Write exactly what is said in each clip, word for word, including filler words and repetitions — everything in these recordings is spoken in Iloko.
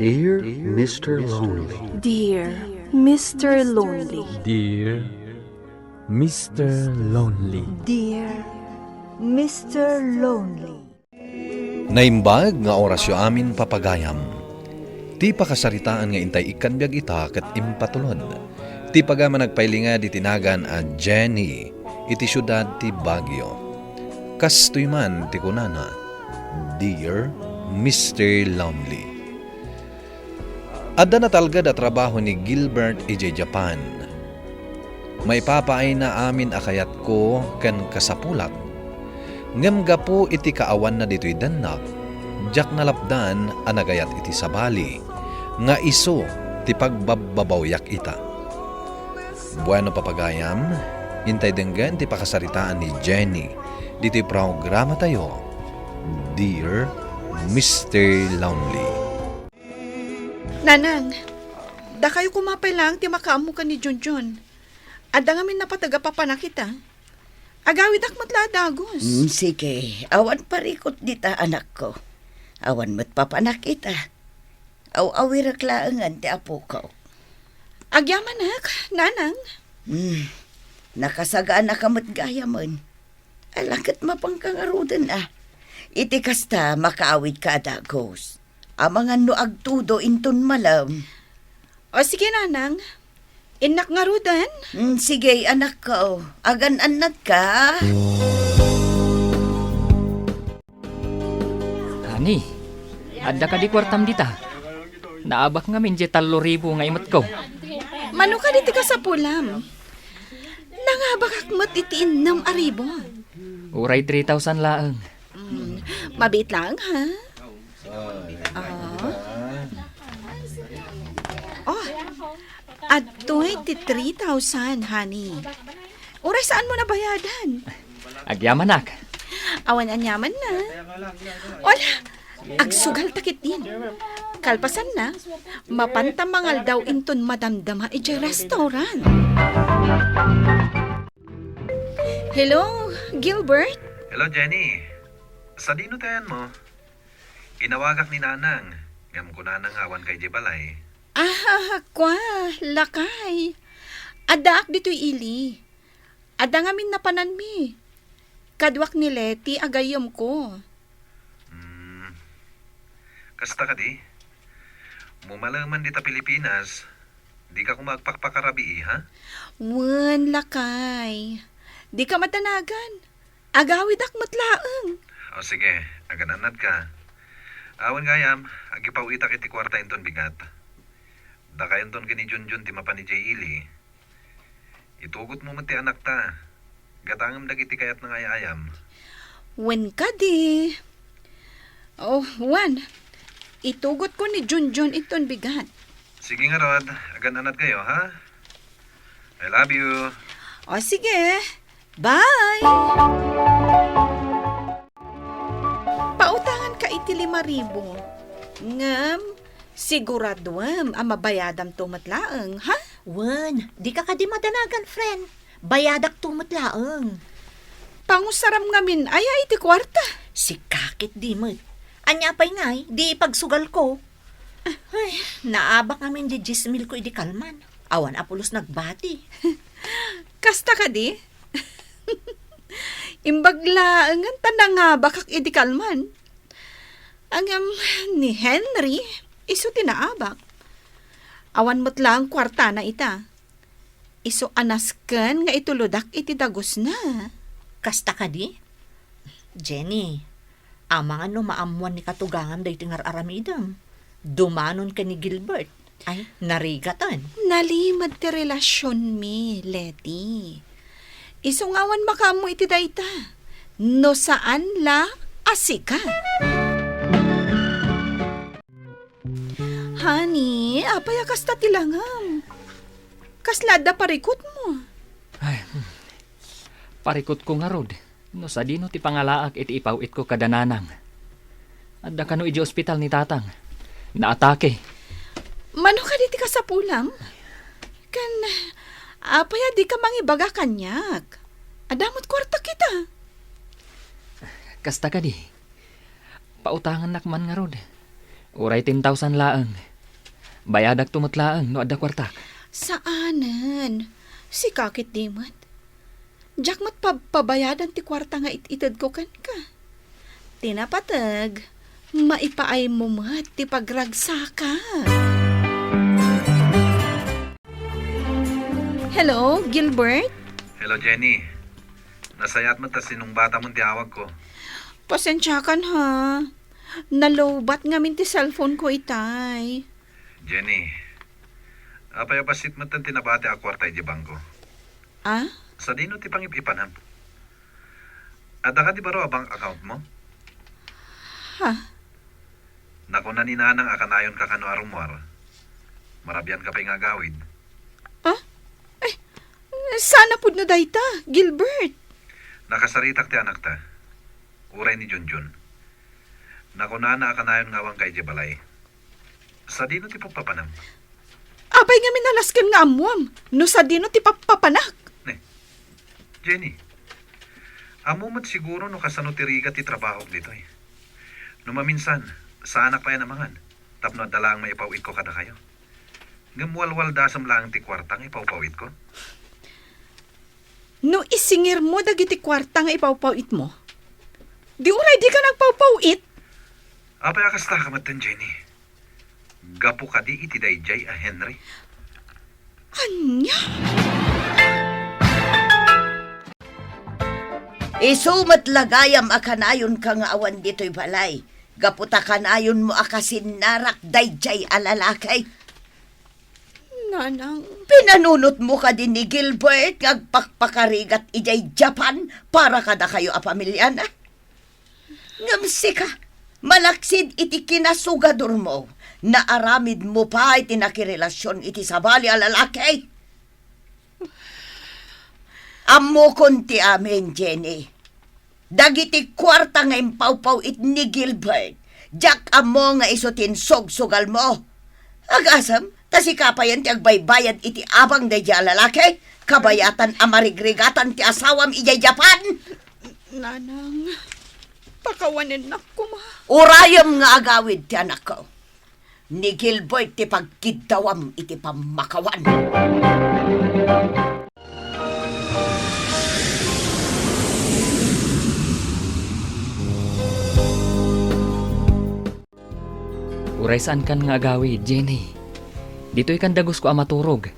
Dear Mister Lonely. Dear Mister Lonely. Dear Mister Lonely. Dear Mister Lonely. Naimbag nga orasyo amin, papagayam. Ti pakasaritaan nga intay ikkan biag ita ket impatulod. Ti pagayam a nagpailingad iti nagan a Jenny iti siudad ti Baguio. Kastoy man ti kunana, "Dear Mister Lonely." Adda natalged a trabaho ni Gilbert idiay Japan. Maipapaayna amin a kayatko ken kasapulak. Ngem gapu iti kaawanna ditoy dennak, diak nalapdan a nagayat iti sabali nga isu ti pagbabbabawiak ita. Bueno, papagayam, intay denggen ti pakasaritaan ni Jenny ditoy programatayo, Dear Mister Lonely. Nanang, dakayo koma pay laeng ti makaammo ken ni Junjun. Adda ngamin napateg a papanak ita. Agawidak met la a dagus. Mm, sige, awan parikut dita, anakko. Awan met papanak ita. Aw-awirek laengen ti apoko. Agyamanak, nanang. Hmm, nakasagaanaka met gayamen. Ala ket mapanka ngaruden a. Iti kasta, makaawidka a dagus. Amangan no agtudo inton malem. O sige, nanang. Innak ngaruden? Mm, sige, anakko. Agan-annadka. Honey, adda kadi kuartam dita? Naabak ngamin diay tallo ribu nga imetko. Mano kadi ti kasapulam? Nangabakak met iti innem a ribu. Uray three thousand laeng. Mm, mabiit laeng, ha? Ah. Oh, adtoy ti three thousand, honey. Uray saanmo nabayadan? Agyamanak. Awan aniamanna. Wala, agsugalta ketdin. Kalpasanna, mapanta mangaldaw inton madamdama idiay restaurant. Hello, Gilbert? Hello, Jenny. Sadino ti ayanmo? Inawagak ni Nanang, ngem kunana nga awanka idiay balay. Ah, kua, lakay. Addaak ditoy ili. Adda ngamin napananmi. Kaduak ni Leti a gayyemko. Hmm. Kasta kadi? Mumaleman dita Pilipinas, dika koma agpakpakarabii, ha? Wen, lakay. Dika madanagan. Agawidak met laeng. O sige, agan-annadka. Awan gayam, agipaw-itak iti kuarta inton bigat. Dakayonton ken ni Junjun ti mapan idiay ili. Itugotmo met ti anakta. Gatangem dagiti kayatna nga ay-ayam. Wen kadi. Oh, wen. Itugotko ni Junjun inton bigat. Sige ngarud, agan-annadkayo, ha? I love you. O, sige. Bye! Pautanganka iti lima ribu. Ngem, siguraduem a mabayadamto met laeng, ha? Wen, dika kadi madanagan, friend. Bayadakto met laeng. Pangusaram ngamin aya iti kuarta? Sika ketdi met. Ania pay ngay, di ipagsugalko. Ay, naabak ngamin di dies mil ko idi kalman. Awan a pulos nagbati. Kasta kadi? Imbag laengen ta nangabakak idi kalman. Ngem ni Henry, isu ti naabak. Awan met laeng kuartana ita. Isu a nasken nga itulodak iti dagusna. Kasta kadi? Jenny, amangan no maammoan ni katugangam daytoy nga ar-aramidem. Dumanon ken ni Gilbert. Ay, narigaten. Nalimed ti relasionmi, Leti. Isu nga awan makaammo iti dayta, no saan la a sika. Honey, apay a kasta ti langam? Kasla adda parikutmo? Ay, hmm. Parikutko ngarud no sadino ti pangalaak iti ipaw-itko kada nanang. Adda kano idiay ospital ni tatang. Naatake. Mano kadi ti kasapulam? Ken, apay a dika mangibaga kaniak? Adda met kuarta kita. Kasta kadi. Pautangannak man ngarud. Uray ten thousand laeng. Bayadakto met laeng no adda kuartak. Saanen. Sika ket di met. Diak met pab-, pabayadan ti kuarta nga it-itedko kenka. Ti napateg, maipaaymo met ti pagragsakak. Hello, Gilbert? Hello, Jenny. Nasayaat met ta sinungbatamon ti awagko. Pasensiakan, ha. Nalowbat ngamin ti cellphone ko itay. Jenny, apay a bassit met ti nabati a kuarta idiay bangko? Ah? Sadino ti pangip-ipanam? Adda kadi baro a bank account mo? Ha? Nakuna ni Nanang a kanayonka kano a rummuar. Marabianka pay nga agawid. Ah? Ay, saan a pudno dayta, Gilbert? Nakasaritak ti anakta. Uray ni Junjun. Nakunana a kanayon nga awanka idiay balay. Sadino ti pappapanam? Apay ngamin a nasken nga ammuam no sadino ti pappapanak? Ne, Jenny, ammo met siguro no kasano ti rigat ti trabahok ditoy. No maminsan, saanak pay a namangan, tapno adda laeng maipaw-itko kadakayo. Ngem walwaldasem laeng ti kuarta nga ipawpaw-itko. No isingirmo dagiti kuarta nga ipawpaw-itmo, di uray dika nagpawpaw-it? Apay a kastaka metten, Jenny? Gapu kadi iti daydiay a Henry? Ania? Isu met la gayam a kanayonka nga awan ditoy balay, gapu ta kanayonmo a kasinnarak daydiay a lalaki. Nanang. Pinanunotmo kadi ni Gilbert nga agpakpakarigat idiay Japan para kadakayo a pamiliana? Ngem sika, malaksid iti kinasugadormo, naaramidmo pay ti nakirelasion iti sabali a lalaki? Ammokon ti amin, Jenny. Dagiti kuarta nga impawpaw-it ni Gilbert, diak ammo nga isu ti insugsugalmo. Agasem, ta sika payen ti agbaybayad iti abang daydiay a lalaki, kabayatan a marigrigatan ti asawam idiay Japan. Nanang, pakawanennak koma. Urayem nga agawid ti anakko. Ni Gilbert ti pagkiddawam iti pammakawan. Uray saankan nga agawid, Jenny. Ditoy kan dagusko a maturog.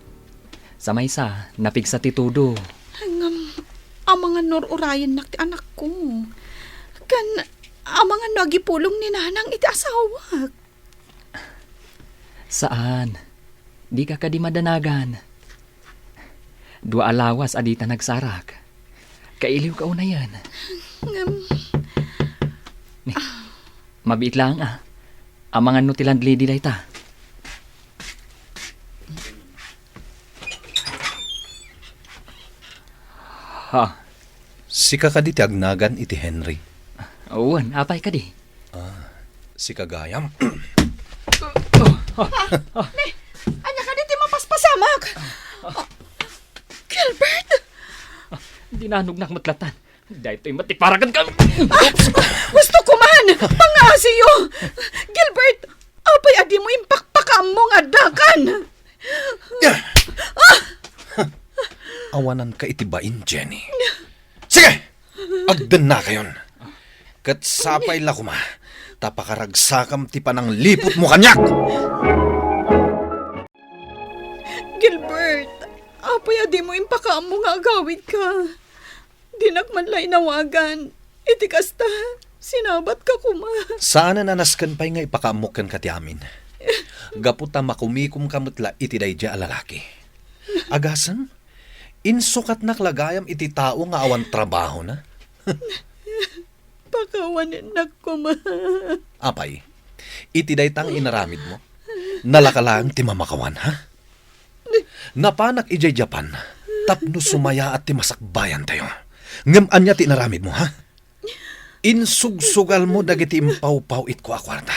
Sa maysa, napigsa ti tudo. Ngem, amangan no ur-urayennak ti anakko. Ken, amangan no agipulong ni Nanang iti asawak. Saan. Dika kadi madanagan. Dua a lawas a dita nagsarak. Kailiwka unayen. Ngem, Ni, mabiit laeng a. Amangan no ti landlady dayta. Ha? Sika kadi ti agnagan iti Henry? Wen, apay kadi? Ah, sika gayam. Ne, ania kadi ti mapaspasamak? Gilbert! Dinanognak met latan. Daytoy met ti para kenka. Ah! Gusto ko man! Pangaasiyo! Gilbert, apay a dimo impakpakaammo nga addakan? Awananka iti bain, Jenny. Sige! Agdennakayon. Ket sapay la koma, ta pakaragsakam ti panangliputmo kaniak. Gilbert, apay a dimo impakaammo nga agawidka? Dinak man la inawagan. Iti kasta, sinabatka koma. Saanen a nasken pay nga ipakaammok kenka ti amin. Gapu ta makumikomka met la iti daydiay a lalaki. Agasem, insukatnak la gayam iti tao nga awan trabahona. Pakawanennak koma. Apay, iti dayta nga inaramidmo, nalaka laeng ti mamakawan, ha? Napanak idiay Japan tapno sumayaat ti masakbayantayo. Ngem ania ti inaramidmo, ha? Insugsugalmo dagiti impawpaw-itko a kuarta.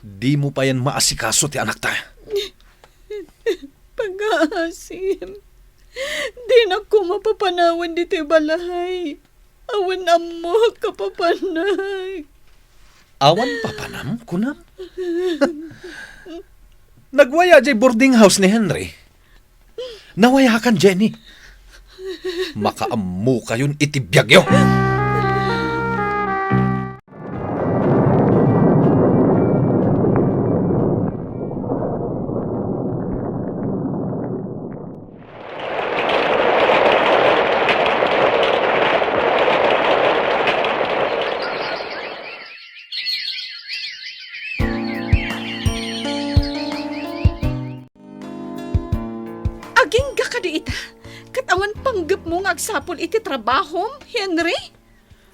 Dimo payen maasikaso ti anakta. Pangaasim, dinak koma papanawen ditoy balay. Awan ammok a papanak. Awan papanam, kunam? Nagwaya jay boarding house ni Henry. Nawayakan, Jenny. Makaammokayon iti biagyo. Agingga kadi ita? Ket awan panggepmo nga agsapul iti trabahom, Henry?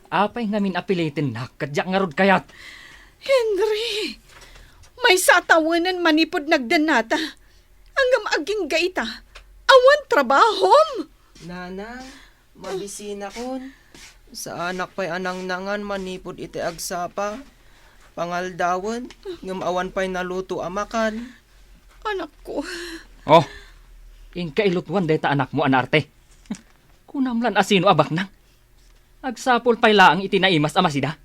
Apay ngamin a pilitennak ket diak ngarud kayat? Henry, maysa a tawenen manipud nagdennata. Ngem agingga ita, awan trabahom. Nanang, mabisinakon. Saanak pay a nangnangan manipud iti agsapa. Pangaldawen, ngem awan pay naluto a makan. Anakko. Oh, inka ilutuan dayta anakmo a naarte. Kunam lan a sino a baknang. Agsapul pay laeng iti naimas a masida.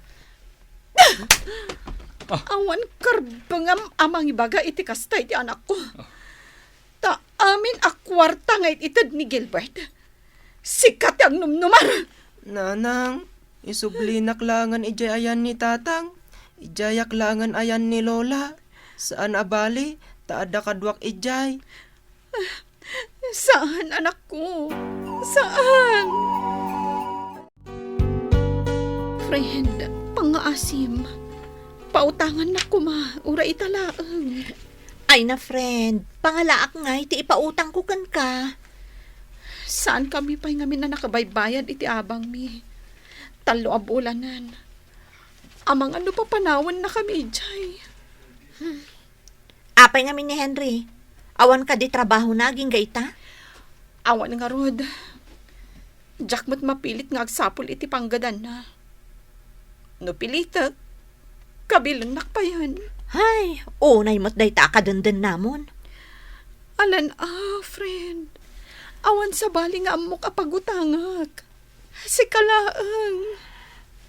Awan karbengam a mangibaga iti kasta iti anakko. Ta amin a kuarta nga it-ited ni Gilbert, sika ti agnumnumar. Nanang, isublinak laengen idiay ayan ni Tatang. Idiayak laengen ayan ni Lola. Saan a bali, ta adda kaduak idiay. Saan, anakko. Saan. Friend, pangngaasim. Pautangannak koma, uray ita laeng. Ay na, friend, pangalaak ngay ti ipautangko kenka. Saankami pay ngamin a nakabaybayad iti abangmi. Tallo a bulanen. Amangan no papanawennakami idiay. Apay ngamin ni Henry? Awan kadi trabahona agingga ita? Awan ngarud. Diak met mapilit nga agsapul iti panggadanna. No pilitek, kabilennak payen. Hay, unay met dayta a kadendennamon. Alan a, friend. Awan sabali nga ammok a pagutangak. Sika laeng.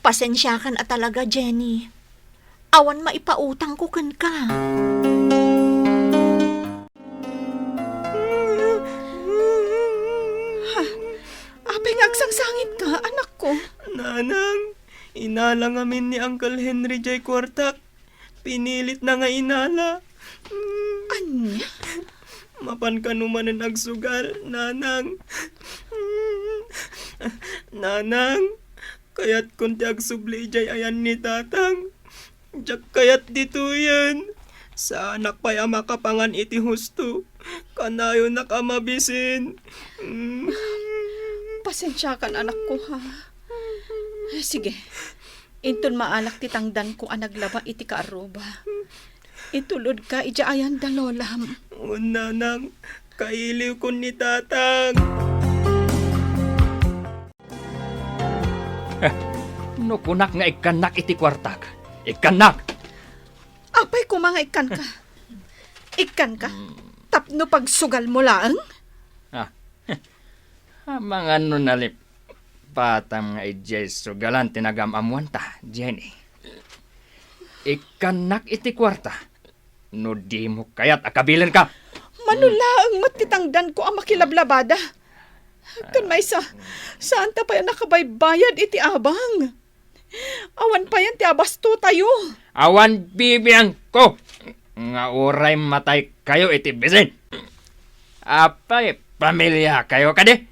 Pasensiakan a talaga, Jenny. Awan maipautangko kenka. Ha? Apay nga agsangsangitka, anakko? Nanang, inala ngamin ni Uncle Henry jay kuartak. Pinilitna nga inala. Ania? Mapan kano manen agsugal, Nanang. Nanang, kayatkon ti agsubli idiay ayan ni Tatang. Diak kayat ditoyen. Saanak pay a makapangan iti husto. Kanayonak a mabisin. Pasensiakan, anakko, ha? Sige. Inton maalak ti tangdanko a naglaba iti kaarruba, itulodka idiay ayan da lolam. Wen, Nanang, kailiwkon ni Tatang. Eh, no kunak nga ikkannak iti kuartak, ikkannak! Apay koma nga ikkanka? Ikkanka? Tapno pagsugalmo laeng? Ah, amangan no nalip-, Patam nga idiay sugalan ti nagam-ammoanta, Jenny. Ikkannak iti kuarta no dimo kayat a kabilenka. Mano laeng met ti tangdanko a makilablabada. Ken maysa, saanta pay a nakabaybayad iti abang. Awan payen ti abastotayo. Awan bibiangko nga uray mataykayo iti bisin. Apay, pamiliakayo kadi?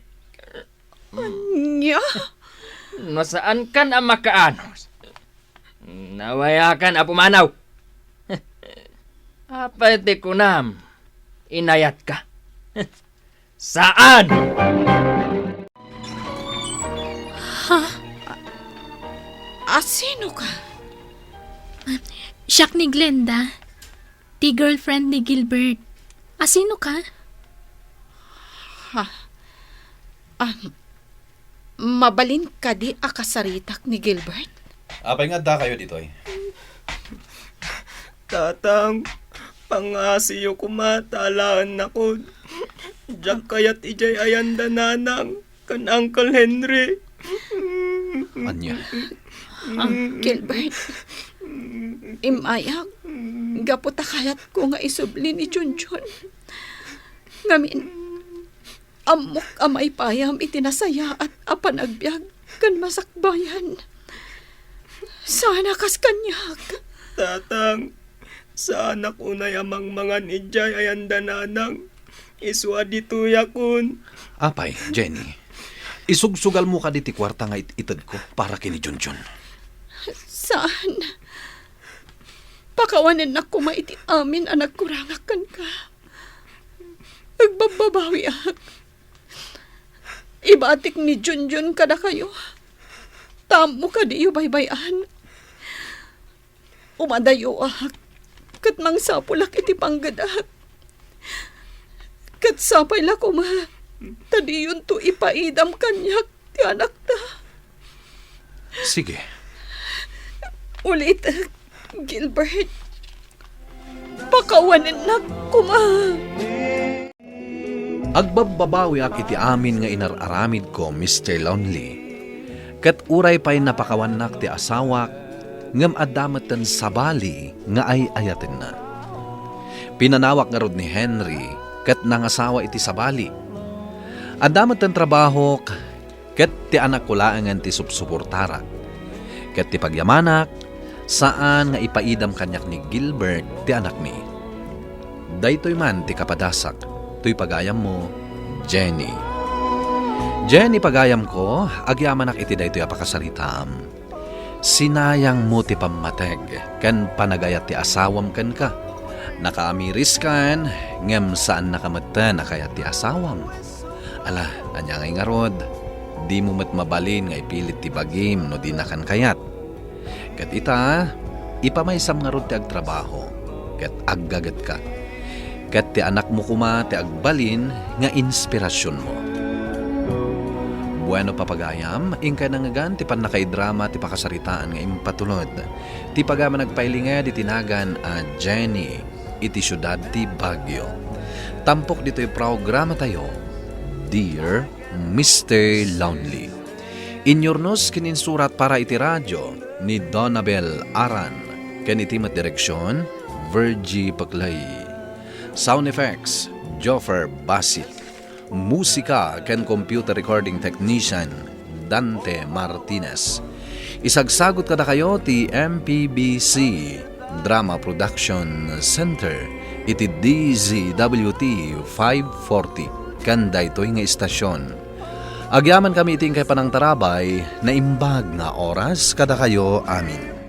Ania? No saankan a makaanos, nawayakan a pumanaw. Apay ti kunam, inayatka? Saan! Ha? A, a, sino ka? Siak ni Glenda, ti girlfriend ni Gilbert. A, sino ka? Ha? Ah, mabalin kadi a kasaritak ni Gilbert? Apay nga addakayo ditoy? Tatang, pangngasiyo koma ta alaennakon. Diak kayat idiay ayanda Nanang ken Uncle Henry. Ania? Ah, Gilbert, immayak. Gapu ta kayatko nga isubli ni Junjun. Ngamin, ammok a maipayam iti nasayaat a panagbiag ken masakbayan. Saan a kas kaniak. Tatang, saanak unay a mangmangan idiay ayan da nanang. Isu a ditoyakon. Apay, Jenny, isugsugalmo kadi ti kuarta nga it-itedko para ken ni Junjun. Saan? Pakawanennak koma iti amin a nagkurangak kenka. Agbabbabawiak. Ibatik ni Junjun kadakayo. Tammo kadiyo baybay-an. Umadayoak, ket mangsapulak iti panggedak. Ket sapay la koma, ta diyonto ipaidam kaniak ti anakta. Sige. Ulitek, Gilbert. Pakawanennak koma. Agbabbabawiak iti amin nga inar-aramidko, Mister Lonely. Ket uray pay napakawannak ti asawak, ngem adda metten sabali nga ay-ayatenna. Pinanawak ngarud ni Henry ket nangasawa iti sabali. Adda metten trabahok, ket ti anakko laengen ti supsuportarak. Ket ti pagyamanak, saan nga ipaidam kaniak ni Gilbert ti anakmi. Daytoy man ti kapadasak, toy pagayammo, Jenny. Jenny, pagayamko, agyamanak iti daytoy a pakasaritaam. Sinayangmo ti pammateg ken panagayat ti asawam kenka. Nakaamiriskan, ngem saannaka metten a kayat ti asawam. Ala, ania ngay ngarud? Dimo met mabalin nga ipilit ti bagim no dinakan kayat. Ket ita, ipamaysam ngarud ti agtrabaho, ket aggagetka. Ket ti anakmo koma ti agbalin nga inspirasionmo. Bueno, papagayam, inkay nangngegan ti pannakaidrama ti pakasaritaan nga impatulod. Ti pagayam a nagpailinged iti nagan a Jenny iti siudad ti Baguio. Tampok ditoy programatayo, Dear Mister Lonely. Inyurnos ken insurat para iti radio ni Donabel Aran, ken iti met direksion, Virgie Paclay. Sound effects, Joffer Basit. Musika ken computer recording technician, Dante Martinez. Isagsagot kadakayo ti M P B C Drama Production Center iti D Z W T five forty ken daytoy nga istasyon. Agyamankami iti inkay panangtarabay, naimbag nga oras kadakayo amin.